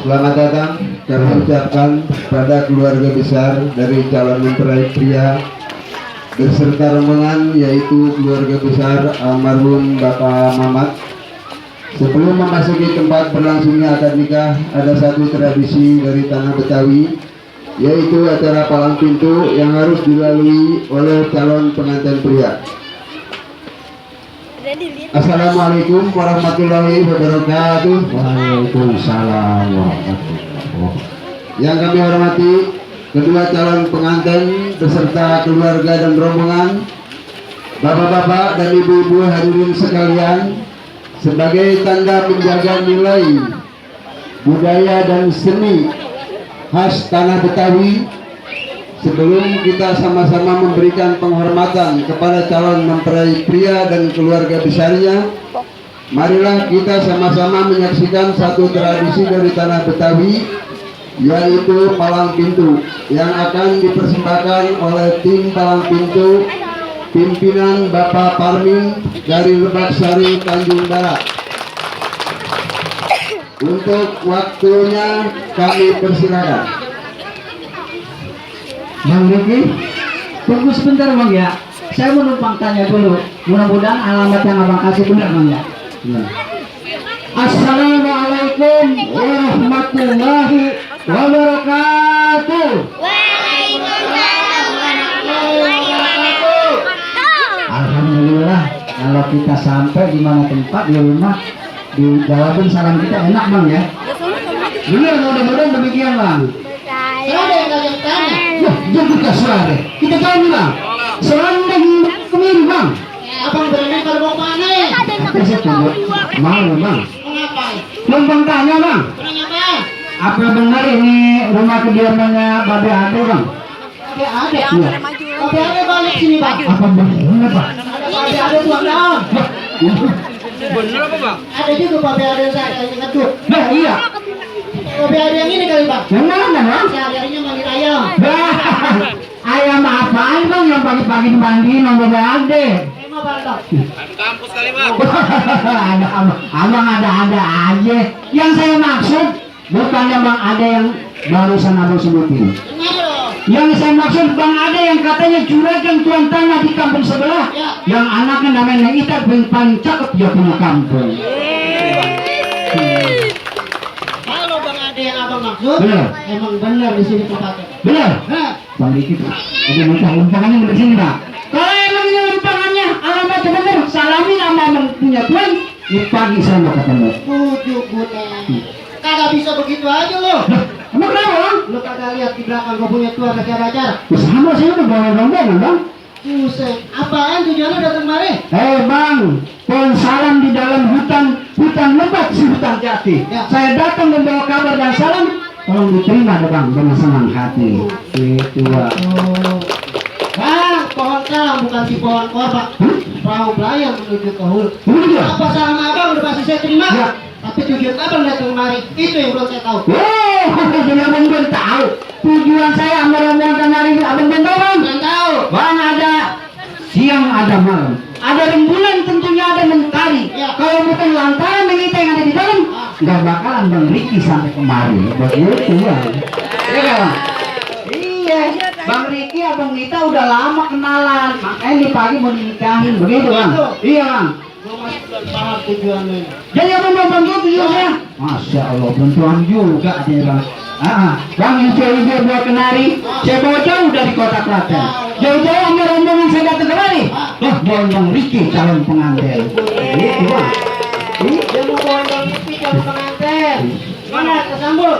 Selamat datang kami ucapkan pada keluarga besar dari calon mempelai pria beserta rombongan, yaitu keluarga besar almarhum Bapak Mamat. Sebelum memasuki tempat berlangsungnya akad nikah, ada satu tradisi dari tanah Betawi, yaitu acara palang pintu yang harus dilalui oleh calon pengantin pria. Assalamualaikum warahmatullahi wabarakatuh. Waalaikumsalam warahmatullahi wabarakatuh. Yang kami hormati kedua calon pengantin beserta keluarga dan rombongan, bapak-bapak dan ibu-ibu hadirin sekalian, sebagai tanda menjaga nilai budaya dan seni khas tanah Betawi, sebelum kita sama-sama memberikan penghormatan kepada calon mempelai pria dan keluarga besarnya, marilah kita sama-sama menyaksikan satu tradisi dari tanah Betawi, yaitu palang pintu yang akan dipersembahkan oleh tim palang pintu pimpinan Bapak Parmin dari Lebak Sari, Tanjung Barat. Untuk waktunya kami persilakan. Bang Riki, tunggu sebentar Bang ya. Saya mau numpang tanya dulu. Mudah-mudahan alamat yang Abang kasih benar Bang ya. Assalamualaikum warahmatullahi wabarakatuh. Alhamdulillah, kalau kita sampai di mana tempat di rumah, dijawabin salam kita enak Bang ya. Benar, mudah-mudahan demikian Bang. Ada yang ngajak tanya. Wah, jangan kasar deh. Kita tahu Bang. Salam lagi kemiri Bang. Abang berani kalau mau mana ya? Tapi saya tunggu. Malu Bang. Mengapa? Bang tanya Bang. Berani apa? Apa benar ini rumah kediamannya Babe Ade Bang? Babe ada. Iya. Babe ada balik sini bang. Apa benar Pak? Ada babe ada tuh bang. Bener apa bang? Ada juga babe ada yang saya ngetuk. Nah iya. Babe ada yang ini kali bang. Yang mana Bang? Sehari-harinya manggil ayam. Bah, ayam apaan Bang yang pagi-pagi dimandiin sama Babe Ade? Emang bang bang. Kampus kali bang. Ada abang ada aja. Yang saya maksud bukannya Bang Ade yang barusan abang sebutin. Ini loh. Yang saya maksud Bang Ade yang katanya juragan tuan tanah di kampung sebelah, Ya. yang anaknya namanya Ita yang paling cakep dia punya kampung. Kalau bang ada yang abang maksud, Benar. emang benar di sini tempatnya. Benar? Hah? Bang Diki, ada minta lempangannya di sini Pak. Kalau emang ini lempangannya alamatnya benar, salamin sama abang punya tuan. Ini pagi saya mau ketemu. Tujuh bulan. Kagak bisa begitu aja lo. Emang kenapa Bang? Lo kagak lihat di belakang gua punya tuan acara-acara. Sama saya udah bawa rombongan Bang. Buset, apaan tujuannya datang kemari? Bang, pohon salam di dalam hutan lebat si hutan jati. Ya. Saya datang membawa kabar dan salam, tolong diterima deh Bang dengan senang hati. Itu Bang. Oh. Bang, pohon salam bukan si pohon korban. Perahu belayar menuju ke hulu. Begitu ya? Apa salam abang udah pasti saya terima? Ya. Tapi tujuan abang datang kemari itu yang belum saya tahu. Oh, jadi abang belum tahu. Tujuan saya sama rombongan kemarin abang belum tahu Bang. Belum tahu. Bang ada siang ada malam, ada rembulan tentunya ada mentari. Ya. Kalau bukan lantaran kita yang ada di dalam, nggak bakalan Bang Riki sampai kemari. Begitu Bang. Iya kan, Bang? Iya, Bang Riki abang Nita udah lama kenalan, makanya di pagi mau dinikahin, begitu Bang? Iya Bang. Gua masih belum paham tujuannya. Jadi abang mau bantu tujuannya? Masya Allah, bantuan juga dia Bang. Bang yang jauh-jauh buat kenari, saya bawa jauh dari kota Klaten. Jauh-jauh sama rombongan saya datang kemari. Bawa Bang Riki calon pengantin. Gitu Bang. Dia mau bawa bang Ipi calon pengantin. Mana kesambut?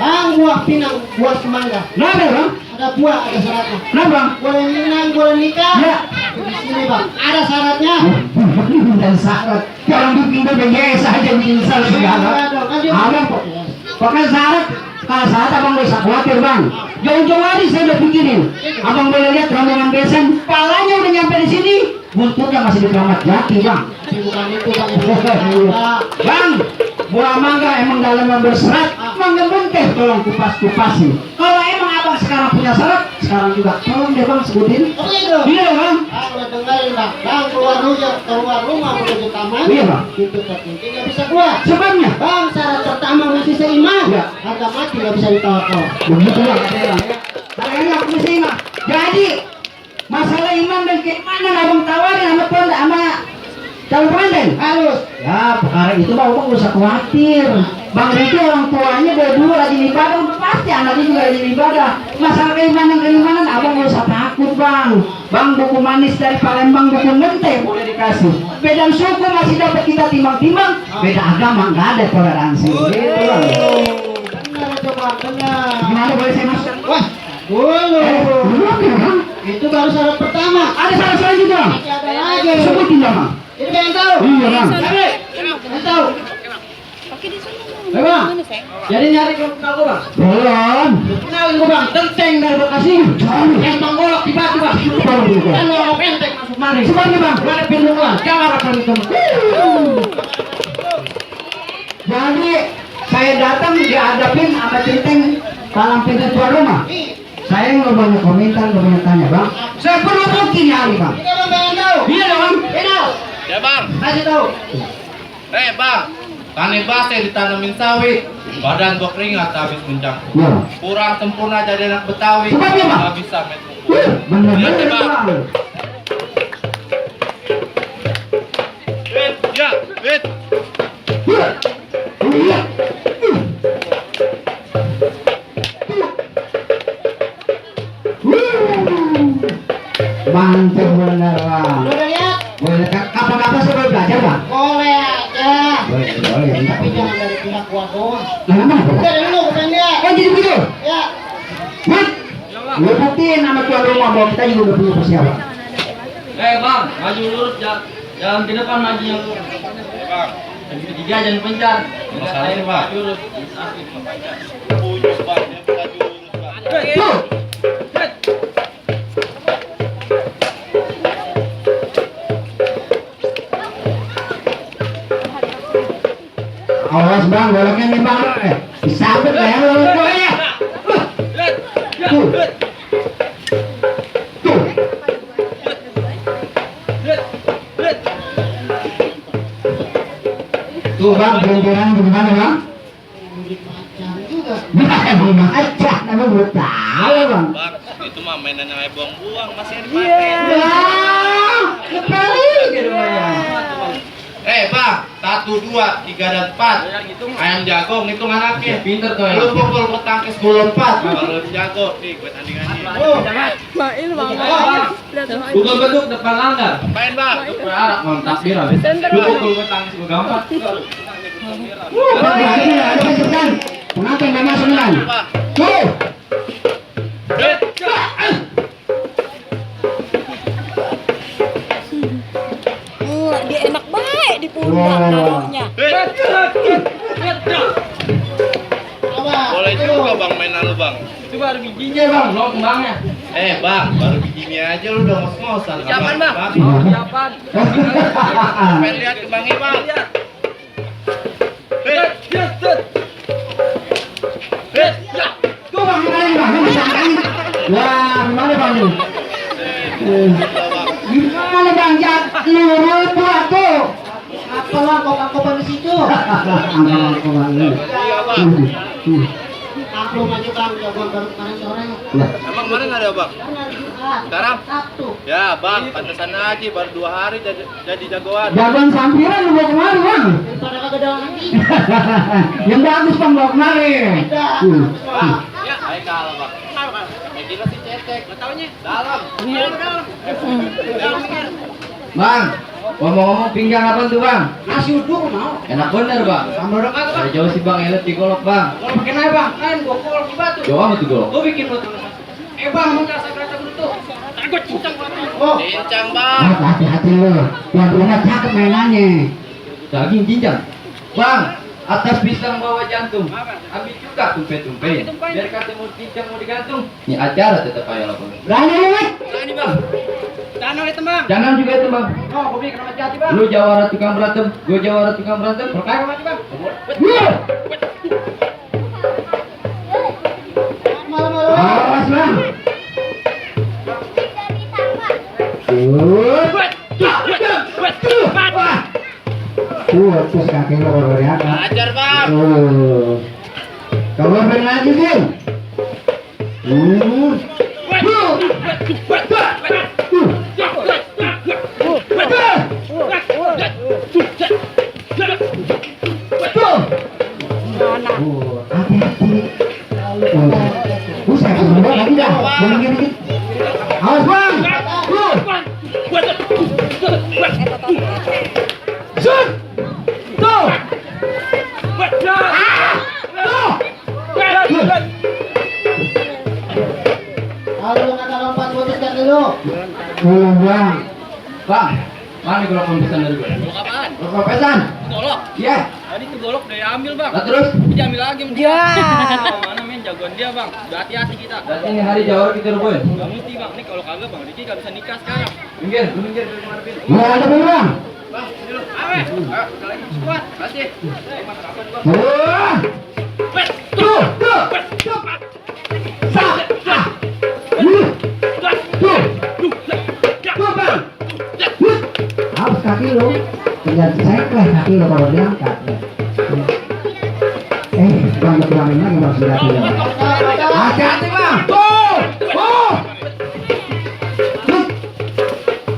Bang, buah pinang, buah semangga. Kenapa Bang? Ada buah, ada syaratnya. Kenapa Bang? Boleh minang, boleh nikah. Ya. Di sini bang, ada syaratnya. Dan syarat kalau bikin BPJS aja bikin syarat segala. Abang pokoknya syarat, kalau syarat abang gak usah khawatir Bang. Jauh-jauh hari saya udah bikinin. Abang boleh lihat rombongan besan, palanya udah nyampe di sini, buntutnya masih di Keramat Jati Bang. Bukan itu bang. Bang, buah mangga emang dalamnya berserat, mangga menteh tolong kupas-kupasin. Kalau emang abang sekali sekarang punya syarat, sekarang juga tolong deh bang sebutin. Oh gitu. Iya bang. Bang, udah dengerin bang. Bang keluar rumah menuju taman. Iya bang. Pintu terkunci nggak bisa keluar. Sebabnya. Bang, syarat pertama masih seiman. Iya. Harga mati nggak bisa ditawar. Begitu bang. Kayaknya aku mesti iman. Jadi masalah iman dan keimanan abang tawarin sama calon pengantin. Halus. Ya perkara itu bang, abang gak usah khawatir. Bang Riki orang tuanya dari dulu rajin ibadah, udah pasti anaknya juga rajin ibadah. Masalah keimanan abang gak usah takut bang. Bang buku manis dari Palembang, buku mente boleh dikasih. Beda suku masih dapat kita timbang-timbang. Beda agama nggak ada toleransi. Gitu bang. Benar itu bang, benar. Gimana boleh saya masuk? Wah, dulu. Belum ya bang? Itu baru syarat pertama. Ada salah selanjutnya bang? Masih ada lagi. Sebutin dong bang. Ini pengen tahu. Iya bang. Pengen tahu. Eh bang, jadi nyari kalau bang? Belum. Kenalin gua bang, tenteng dari Bekasi. Yang menggolok di batu bang. Kan mau penteng masuk mari. Sebagai bang. Mana pintu keluar? Jangan rapat itu. Jadi saya datang dihadapin sama centeng dalam pintu tuan rumah. Saya nggak banyak komentar, nggak banyak tanya bang. Saya perlu bukti nyari bang. Ini bang pengen tahu. Iya bang. Kenal. Ya bang. Kasih tahu. Bang. Tani base ditanemin sawit. Badan gua keringat habis mencang. Iya. Kurang sempurna jadi anak Betawi. Sebabnya, Bang? Nggak bisa met. Bener Iya, bener Bang. bang. Wait, ya, wait. Iya. Iya. Mantap bener bang. Udah lihat? Boleh kapan-kapan saya boleh belajar bang? Boleh aja. Boleh. Tapi jangan dari pihak gua doang. Nah, mana? Udah dari lu, pengen lihat. Oh jadi begitu? Ya. Mat, lu buktiin nama tuan rumah bahwa kita juga udah punya persiapan. Bang, maju lurus, jalan ke depan maju yang lurus. Bang. Yang ketiga jangan pencar. Masalah ini, Bang. Maju lurus. Puyus bang, dia bukan jurus bang. Tuh. Awas bang, goloknya nih bang. Disabet ya lo ya. Tuh. Tuh. Tuh bang, pelan gimana bang? Macam juga. Emang aja, namanya belum tahu bang. Bang, itu mah mainan yang buang-buang masih yang dipakai. Wah, kebalik gitu ya. Bang, 1, 2, 3 dan 4. Ayam jago ngitung anaknya. Pinter tuh ya. Lu pukul petangkis bola 4. Kalau jago, nih gue tandingannya. Main bang. Google beduk depan langgar. Main bang. Berharap mantap viral. Lu pukul betang sih gampang. Berarti ada kejutan. Pengantin memang 9. Pak. Tuh. Dia enak baik di pundak naruhnya. Apa? Boleh juga bang mainan lu bang. Itu baru bijinya bang, lo kembangnya. Bang, baru begini aja lu udah ngos-ngosan. Siapaan bang? Bang. Oh, siapaan? Pengen lihat kembangnya bang. Tuh bang, gimana bang? Wah, gimana bang ini? Gimana bang? Lurus buat tuh. Apa lah kok di situ? Angkong ini. Iya bang. Aku maju bang, jagoan baru kemarin sore. Emang kemarin ada bang? Kan hari Jumat. Sekarang? Sabtu. Ya bang, pantesan aja baru 2 hari jadi jagoan. Jagoan sampiran lu bawa kemari bang. Daripada kagak ada lagi. Yang bagus bang bawa kemari. Ada. Bang, ya ayo kalah bang. Kayak gila sih cetek. Nggak taunya. Dalam. Bang, ngomong-ngomong pinggang apa tuh bang? Nasi uduk mau. Enak bener bang. Sambal rok apa? Ada jauh sih bang, elit digolok bang. Kalau pakai naik bang, kan gua kolok di batu. Jauh amat digolok. Gua bikin buat bang, mau kasih kaca dulu. Takut cincang Oh, Cincang bang. Hati-hati lu. Yang punya cakep mainannya. Daging cincang. Bang, atas pisang bawah jantung. Ambil juga tumpe-tumpe. Biar kata mau cincang mau digantung. Ini acara tetap ayo lakukan. Berani lu, Mat? Berani bang. tanah itu bang. Jangan juga itu bang. Oh, gua bikin sama jati bang. Lu jawara tukang berantem, gue jawara tukang berantem. Berkaya mati bang. Iya. Malam-malam. Awas bang. Terus kaki lo ya. Ajar bang. Kalau main lagi Kim. Buset, lagi dah. Dikit. Awas bang. Shoot. Tuh. Kalau yang ada lompat putus kan dulu. Bang. Bang, mana kalau pesan dari gue? Rokok pesan. Golok. Iya. Tadi tuh golok udah ambil bang. Lah terus? Dia ambil lagi. Ya. Mana men jagoan dia bang. Udah hati-hati kita. Berarti ini hari Jawa kita boy. Gak mesti bang. Nih kalau kagak bang Riki gak bisa nikah sekarang. Minggir, lu minggir dari kemarin. Nggak ada bang. Bang, sini lu. Awe. Ayo, kita lagi squad. Kasih. Mas kapan gua? Tuh. Sah. Tuh bang. Harus kaki lo. Tinggal ceklek kaki lo kalau diangkat. Bang kekurangin lagi bang sudah kaki lo. Hati-hati bang. Tuh.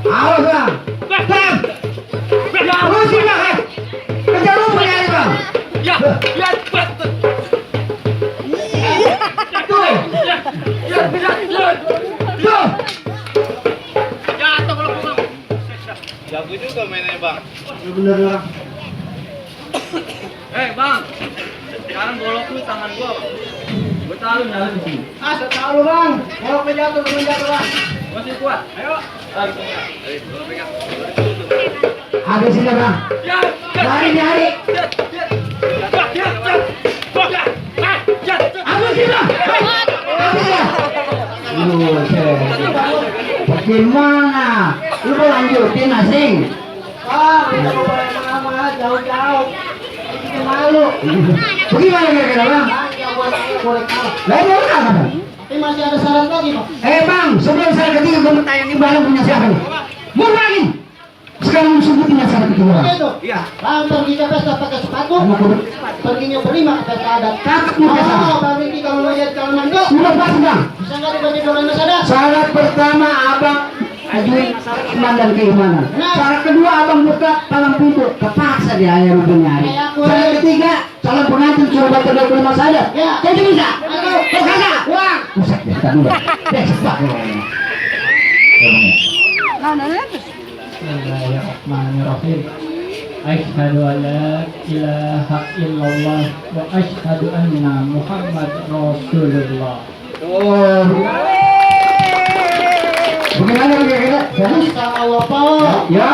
Awas bang. Bang. Terus sih bang. Kejar lu nyari bang. Ya, bet. Tuh. Jatuh kalau pulang. Jago juga mainnya bang. Bener bang. Bang. Sekarang golok lu tangan gua. Gua tahu nyala di sini. Saya tahu bang. Kalau jatuh bang. Masih kuat. Ayo. Tarik tengah. Ayo, pegang. Ada sini bang. Ya. Lari. Ada sini bang. Bagaimana? Lu mau lanjutin asing? Bang, kita mau boleh lama jauh-jauh. Kita malu. Bagaimana kira-kira bang? Bang, yang boleh tahu. Lain apa bang? Tapi masih ada syarat lagi bang. Bang, sebelum saya ketiga gue mau tanya nih bang punya siapa nih? Mau lagi? Sekarang sebutin syarat kedua. Itu. Iya. Bang pergi ke pesta pakai sepatu. Perginya berlima ke pesta adat. Cakep nih pesta. Bang Riki kalau mau lihat kalau mangga. Sudah pasti bang. Bisa nggak dibagi dua mas ada? Syarat pertama abang ajuin iman dan keimanan. Syarat kedua abang buka palang pintu. Kepaksa dia yang nyari. Syarat ketiga calon pengantin suruh baca 25 saja. Ya. Jadi bisa. Ayo. Kau kagak? Uang. Buset deh, tak dulu. Cepat. Bismillahirrahmanirrahim. Asyhadu an la ilaha illallah wa asyhadu anna Muhammad Rasulullah. Oh. Bagaimana kira-kira? Jadi Sama Allah Pak. ya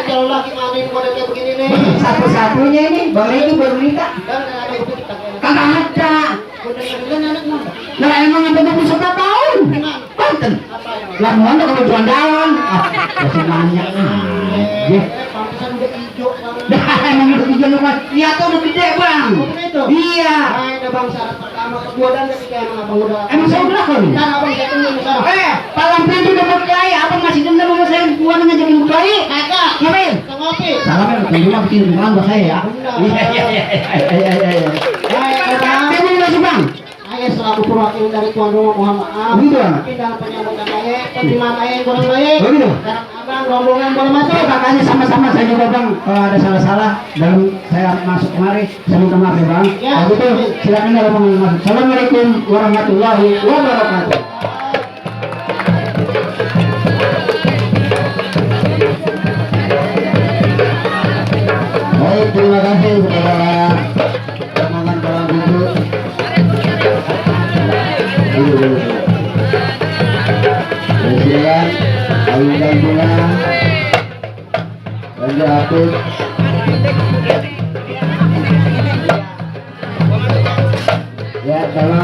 Kalau lagi manin model kayak begini nih. satu-satunya ini Bang Riki baru nikah. Kan ada yang kita. Kagak ada. Udah kan anak mana? Lah emang ada 21 tahun. Konten. Apa yang? Lah mana kalau jual daun? Masih banyak. Pantesan udah hijau sama. Dah emang udah hijau lumayan. Lihat tuh udah gede bang. Bukan itu. Iya. Nah, ada bang syarat pertama, kedua dan ketiga emang abang udah. Emang saya udah kan? Kan abang saya tunggu sekarang. Palang pintu udah berkelahi. Abang masih dendam sama saya. Gua ngajakin berkelahi. Kagak. Ngapain? Kita ngopi. Salah kan? Tunggu bikin bukan buat saya ya. Iya. Hai, abang. Terima kasih bang. Saya selaku perwakilan dari tuan rumah mohon maaf. Begitu, Bang? Tapi dalam penyambutan baik, penerimaan baik, kurang baik. Begitu. Sekarang abang rombongan boleh masuk. Makanya sama-sama saya juga bang, kalau ada salah-salah dalam saya masuk kemari, saya minta maaf ya bang. Ya. Kalau gitu silakan ada rombongan masuk. Assalamualaikum warahmatullahi wabarakatuh. Baik, terima kasih kepada rombongan Palang Pintu. Silakan, alunkan bunga, Raja Apit. Ya, tolong.